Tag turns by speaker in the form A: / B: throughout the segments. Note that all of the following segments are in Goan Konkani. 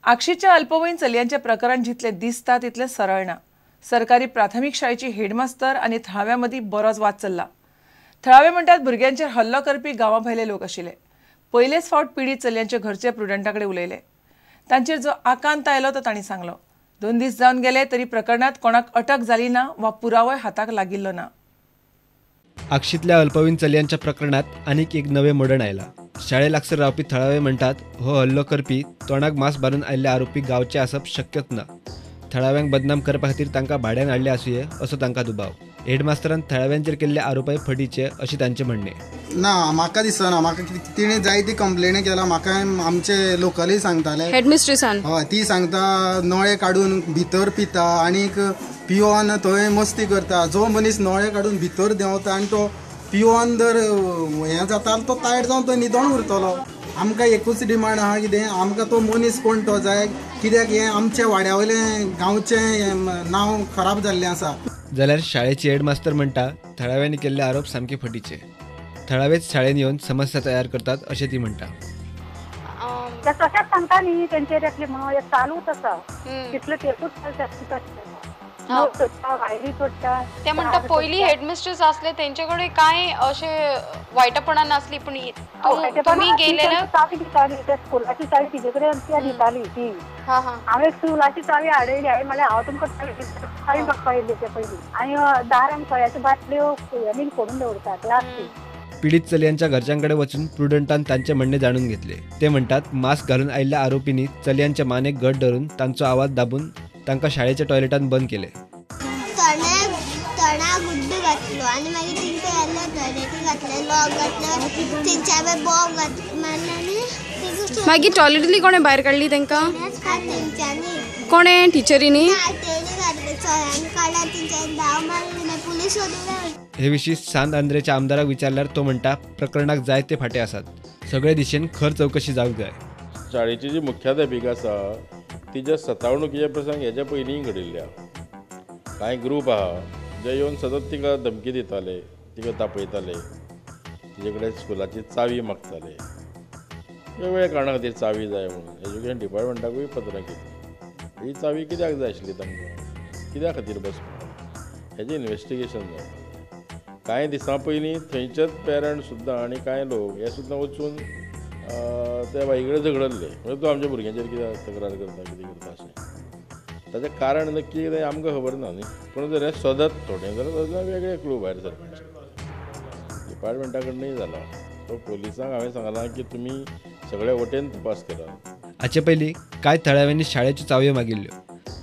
A: आक्षीच्या अल्पवयीन चलयांचें प्रकरण जितलें दिसता तितलें सरळ ना. सरकारी प्राथमीक शाळेची हेडमास्तर आनी थळाव्यां मदीं बरोच वाद चल्ला. थळावे म्हणटात भुरग्यांचेर हल्लो करपी गांवा भायले लोक आशिल्ले. पयलेच फावट पिडीत चलयांचे घरचे प्रुडंटा कडेन उलयले. तांचेर जो आकांत आयलो तो तांणी सांगलो. 2 दीस जावन गेले तरी प्रकरणात कोणाक अटक जाली ना वा पुरावोय हाताक लागिल्लो ना.
B: आक्षीतल्या अल्पवयीन चलयांच्या प्रकरणात आनीक एक नवें मोडण आयला. शाळे लागसर रावपी थळावे म्हणटात हो हल्लो करपी तोंडाक मास्क बांदून आयिल्ले आरोपी गांवचे आसप शक्यच ना. थळाव्यांक बदनाम करपा खातीर तांकां भाड्यान हाडले आसुये असो तांकां दुबाव. हेडमास्टरान थळाव्यांचेर केल्ले आरोपय फटीचे अशें तांचें म्हणणें.
C: ना, म्हाका दिसना. म्हाका तिणें जायती कंप्लेनी केला. म्हाका आमचे लोकलय सांगताले
D: हेडमिस्ट्रेसान.
C: हय, ती सांगता नळे काडून भितर पिता आनीक पिवन थंय मस्ती करता. जो मनीस नळे काडून भितर देंवता आनी तो पिवन जर हें जाता तो तायट जावन तो न्हिदोन उरतलो. आमकां एकूच डिमांड आहा, कितें आमकां तो मनीस कोण तो जाय, कित्याक हें आमच्या वाड्या वयलें गांवचें नांव खराब जाल्लें आसा.
B: जाल्यार शाळेची हेडमास्तर म्हणटा थळाव्यांनी केल्ले आरोप सामके फटीचे. थळावेच शाळेन येवन समस्या तयार करतात अशें ती म्हणटा.
E: तशेंच सांगता न्ही तेंचेर येतले म्हणून चालूच आसा. तितले तेकूच
D: ते म्हणटा पयली हेडमिस्ट्रेस आसले तेंचे कडेन कांय अशें वायटपणा नासली, पूण तुमी गेले
E: चावी दिताली त्या स्कुलाची चावी तिजे कडेन ती दिताली ती. हांवें स्कुलाची चावी हाडयली. हांवें म्हणलें हांव तुमकां चावी मागपा येयल्ली ते पयली. आनी दारान कळ्याच्यो बाटल्यो बीन फोडून दवरता ते आसली.
B: पीडित चलयांच्या घरच्यांकडे वचून प्रुडंटान तांचे म्हणणे जाणून घेतले. ते म्हणटात मास्क घालून आयिल्ल्या आरोपींनी चलयांच्या मानेक घट धरून तांचो आवाज दाबून तांकां शाळेच्या टॉयलेटान बंद केले.
F: तोंडाक गुड्डू घातलो आनी मागीर तेंकां येल्ले टॉयलेटी घातले, लॉक घातले, तेंच्या हांवें बॉम्ब मारले आनी
D: मागीर टॉयलेटींतली कोणें भायर काडली तेंकां?
F: तेंच्यांनी.
D: कोणें? टिचरींनी?
F: तेणी घातले, चोरांनी काडला, तेंच्यांनी धांव मारली, पुलीस सोदून.
B: हे विशीं सांत आंद्रेच्या आमदाराक विचारल्यार तो म्हणटा प्रकरणाक जायते फांटे आसात, सगळे दिशेन खर चवकशी जावंक जाय.
G: शाळेची जी मुख्याध्यापिका आसा तिच्या सतावणुकीचे प्रसंग हेच्या पयलींय घडिल्ले आहा. कांय ग्रूप आहा जे येवन सतत तिका धमकी दिताले, तिका तापयताले, तिजे कडेन स्कुलाची चावी मागताले, वेगवेगळ्या कारणां खातीर चावी जाय म्हणून. एज्युकेशन डिपार्टमेंटाकूय पत्रां केली. ही चावी कित्याक जाय आशिल्ली तांकां, कित्या खातीर बसपाक, हेजें इन्वेस्टिगेशन जावपाक जाय. कांय दिसां पयलीं थंयचेच पेरंट्स सुद्दां आनी कांय लोक हे सुद्दां वचून त्या बाई कडेन झगडल्ले, म्हणजे तूं आमच्या भुरग्यांचेर कित्याक तक्रार करता, कितें करता अशें. ताचें कारण नक्की कितें आमकां खबर ना न्ही, पूण जर हें सदत थोडें जाल्यार वेगळे क्लू भायर सरपाचे. डिपार्टमेंटा कडनूय जाला. सो पोलिसांक हांवें सांगलां की तुमी सगळे वटेन तपास करात.
B: हाचे पयलीं कांय थळाव्यांनी शाळेच्यो चावयो मागिल्ल्यो.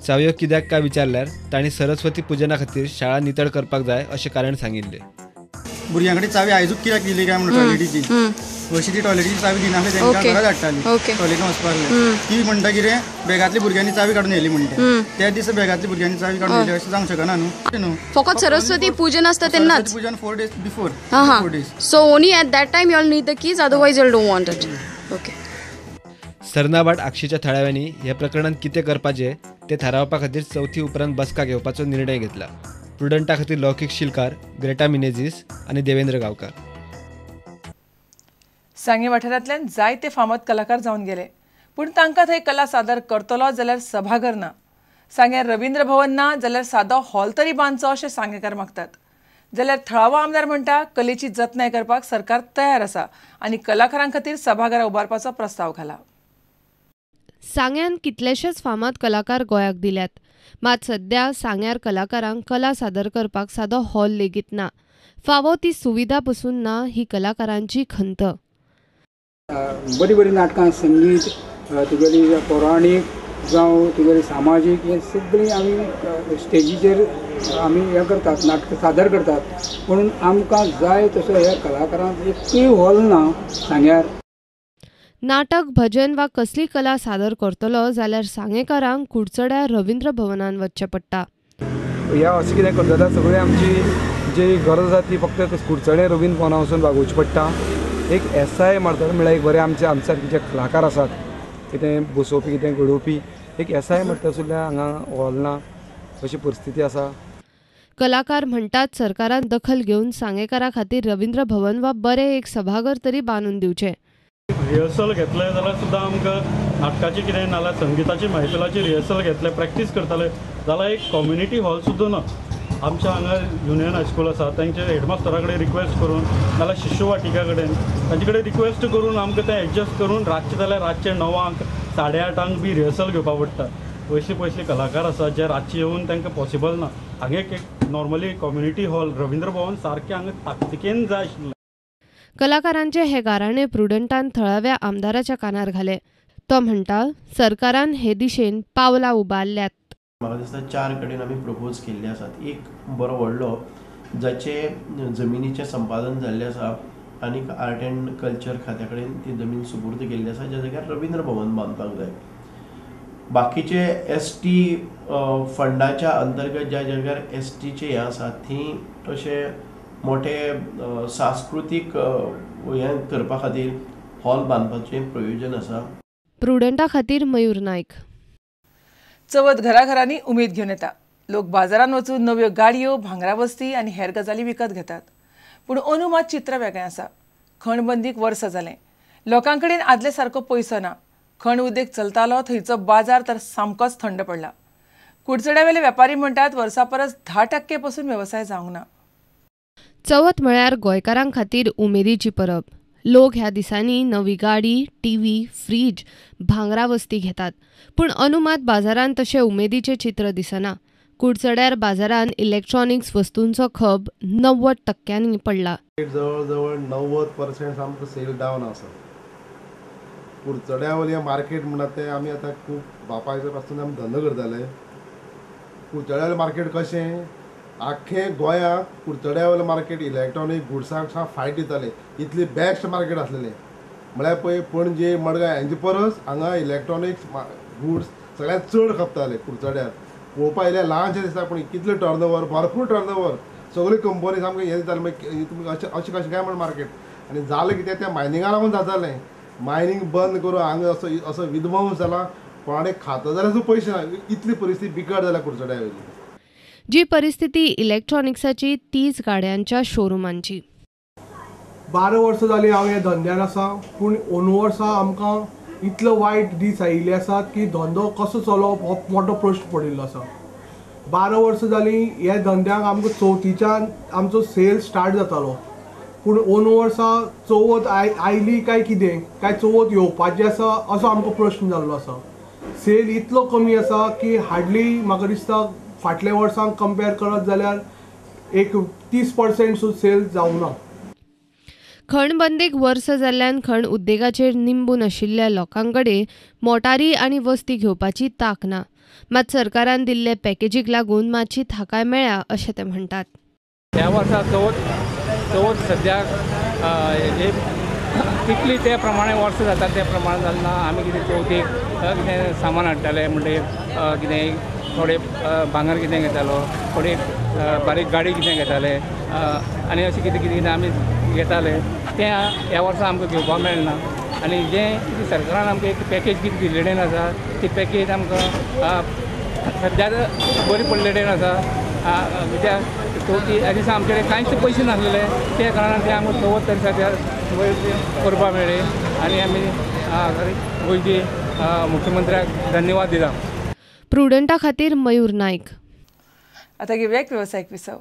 B: चावयो कित्याक काय विचारल्यार तांणी सरस्वती पुजना खातीर शाळा नितळ करपाक जाय अशें कारण सांगिल्लें.
H: भुरग्यां कडेन चावी आयजूच कित्याक दिली काय म्हणून टॉयलेटीची, अशी ती टॉयलेटीची चावी दिनासले तांकां घरा धाडटाली टॉयलेटीन वचपाक. ती म्हणटा कितें बॅगांतली भुरग्यांनी चावी काडून येयली म्हणटा. त्या दिसा बॅगांतली भुरग्यांनी चावी काडून येयली अशें जावंक शकना न्हू.
D: फकत सरस्वती पूजन आसता तेन्नाच?
H: पूजन 4 days before. 4 days.
D: So only at that time you all need the keys, otherwise you all don't want it. Okay.
B: Sernabat आक्षीच्या थळाव्यांनी ह्या प्रकरणांत कितें करपाचें तें थारावपा खातीर चवथी उपरांत बसका घेवपाचो निर्णय घेतला. प्रुडंटा खातीर लौकीक शिलकार, ग्रेटा मिनेझीस आनी देवेंद्र गांवकार.
A: सांगें वाठारांतल्यान जायते फामाद कलाकार जावन गेले, पूण तांकां थंय कला सादर करतलो जाल्यार सभाघर ना. सांग्यार रवींद्र भवन ना जाल्यार सादो हॉल तरी बांदचो अशें सांगेकार मागतात. जाल्यार थळावो आमदार म्हणटा कलेची जतनाय करपाक सरकार तयार आसा आनी कलाकारां खातीर सभाघरां उबारपाचो प्रस्ताव घाला.
I: सांग्यान कितलेशेच फामाद कलाकार गोंयाक दिल्यात, मात सध्या सांग्यार कलाकारांक कला सादर करपाक सादो हॉल लेगीत ना. फावो ती सुविधा पसून ना ही कलाकारांची खंत.
J: बरीं बरीं नाटकां, संगीत, तुगेली पौराणीक जावं तुगेली सामाजीक, हे सगळीं आमी स्टेजीचेर आमी हें करतात, नाटकां सादर करतात. पूण आमकां जाय तसो ह्या कलाकारांक एकूय हॉल ना सांग्यार.
I: नाटक, भजन वा कसली कला सादर करतलो जाल्यार सांगेकारांक कुडचड्यार रवींद्र भवनान वचचें पडटा.
K: ह्या अशें कितें करता जाल्यार सगळी आमची जी गरज आसा ती फक्त कुडचडे रवींद्र भवना वचून भागोवची पडटा. एक एसआय मारतलो म्हळ्यार एक बरें आमचे आमच्या सारके जे कलाकार आसात, कितें बसोवपी, कितें घडोवपी, एक एसआय मारता सुद्दां हांगा हॉल ना अशी परिस्थिती आसा.
I: कलाकार म्हणटात सरकारान दखल घेवन सांगेकारा खातीर रवींद्र भवन वा बरें एक सभाघर तरी बांदून दिवचें.
L: रिहर्सल घेतले जाल्यार सुद्दां आमकां नाटकाची कितें नाल्यार संगिताची महफिलाची रिहर्सल घेतले, प्रॅक्टीस करताले जाल्यार एक कम्युनिटी हॉल सुद्दां ना. आमच्या हांगा युनियन हायस्कूल आसा, तांचे हेडमास्टरा कडेन रिक्वेस्ट करून नाल्यार शिशु वाटिका कडेन तांचे कडेन रिक्वेस्ट करून आमकां तें एडजस्ट करून रातचें जाल्यार रातचें 9 8:30 बी रिहर्सल घेवपा पडटा. पयसले पयसले कलाकार आसा जे रातचे येवन तांकां पॉसिबल ना. हांगा एक normally community hall Ravindra Bhavan सारकें हांगा ताकतिकेन जाय आशिल्लें.
I: कलाकारांचे हे गाराणे प्रुडंटान थळाव्या आमदाराच्या कानार घाले. तो म्हणटा सरकारान हे दिशेन पावलां उबारल्यात.
M: म्हाका दिसता 4 कडेन आमी प्रपोज केल्ले आसात. एक बरो व्हडलो जाचे जमिनीचें संपादन जाल्लें आसा आनी आर्ट एंड कल्चर खात्या कडेन ती जमीन सुपूर्द केल्ली आसा, ज्या जाग्यार रवींद्र भवन बांदपाक जाय. बाकीचे एस टी फंडाच्या अंतर्गत ज्या जाग्यार एस टीचे हें आसा थंय अशे मोठे सांस्कृतीक हें करपा खातीर हॉल बांदपाचें प्रयोजन आसा.
I: प्रुडंटा खातीर मयूर नायक.
A: चवथ घराघरांनी उमेद घेवन येता. लोक बाजारांत वचून नव्यो गाडयो, भांगरा वस्ती आनी हेर गजाली विकत घेतात. पूण अंदू मात चित्र वेगळें आसा. खणबंदीक वर्सां जालें, लोकां कडेन आदले सारको पयसो ना. खण उद्देग चलतालो थंयचो बाजार तर सामकोच थंड पडला. कुडचड्यावेले वेपारी म्हणटात वर्सा परस 10% पसून वेवसाय जावंक ना.
I: चवथ म्हळ्यार गोंयकारां खातीर उमेदीची परब. लोक ह्या दिसांनी नवी गाडी, टीव्ही, फ्रीज, भांगरा वस्ती घेतात. पूण अंदू मात बाजारांत तशें उमेदीचें चित्र दिसना. कुडचड्यार बाजारांत इलेक्ट्रॉनिक्स वस्तूंचो खप 90% पडला.
N: जवळ जवळ 90% सामको सेल डावन आसा. कुडचड्या मार्केट म्हणटा तें आमी आतां खूब बापायच्या पासून आमी धंदो करताले. कुडचड्यावयलें मार्केट कशें आख्खें गोंयाक कुडचड्यावयलें मार्केट इलेक्ट्रॉनीक गुड्साक फायट दिताले, इतली बेस्ट मार्केट आसलेलें. म्हळ्यार पळय पणजे मडगांव हेंचे परस हांगा इलेक्ट्रॉनिक्स गुड्स सगळ्यांत चड खपताले कुडचड्यार. पळोवपा येयल्यार ल्हानशें दिसता पूण कितले टर्नओवर, भरपूर टर्नओवर, सगळी कंपनी सामकें हें दितालें. मागीर तुमी अशें अशें कशें काय म्हण मार्केट आनी जालें कितें तें मायनिंगा लागून जातालें. मायनींग बंद करून हांगा असो असो विध्वंस जाला, कोणाक खाता जाल्यार सुद्दां पयशे ना, इतली परिस्थिती बिकट जाल्या कुडचड्या वयली.
I: जी परिस्थिती इलेक्ट्रॉनिक्साची तीच गाड्यांच्या शोरुमांची.
O: 12 वर्सां जाली हांव ह्या धंद्यार आसा, पूण अंदू वर्सा आमकां इतलो वायट दीस आयिल्ले आसात की धंदो कसो चलोवप हो मोठो प्रश्न पडिल्लो आसा. 12 वर्सां जालीं ह्या धंद्याक आमकां चवथीच्यान आमचो सेल स्टार्ट जातालो, पूण अंदू वर्सा चवथ आयली काय कितें, काय चवथ येवपाची आसा असो आमकां प्रश्न जाल्लो आसा. सेल इतलो कमी आसा की हार्डली म्हाका दिसता फाटल्या वर्सांक कंपेर करत जाल्यार एक 30% सुद्दां सेल जावना.
I: खण बंदीक वर्स जाल्ल्यान खण उद्देगाचेर निंबून आशिल्ल्या लोकां कडेन मोटारी आनी वस्ती घेवपाची तांक ना. मात सरकारान दिल्ले पॅकेजीक लागून मातशी थाकाय मेळ्ळ्या अशें ते म्हणटात.
P: ह्या वर्सा चवथ सद्याक तितली ते प्रमाणे वर्स जाता ते प्रमाणे जालें ना. आमी कितें चवथीक कितें सामान हाडटाले, म्हणटकीर कितें थोडे भांगर कितें घेतालो, थोडी बारीक गाडी कितें घेताले आनी अशें कितें कितें कितें आमी घेताले, तें ह्या वर्सा आमकां घेवपाक मेळना. आनी जें कितें सरकारान आमकां एक पॅकेज कितें दिल्लें आसा ती पॅकेज आमकां सद्याक बरी पडलेली आसा. कित्याक चवथी ह्या दिसा आमचे कडेन कांयच पयशे नासलेले, त्या कारणान ते आमकां चवथ तरी सद्याक करपाक मेळ्ळी आनी आमी गोंयची मुख्यमंत्र्याक धन्यवाद दिता.
I: प्रुडंटा खातीर मयूर नायक.
A: आता घेवया एक वेवसायीक विसव.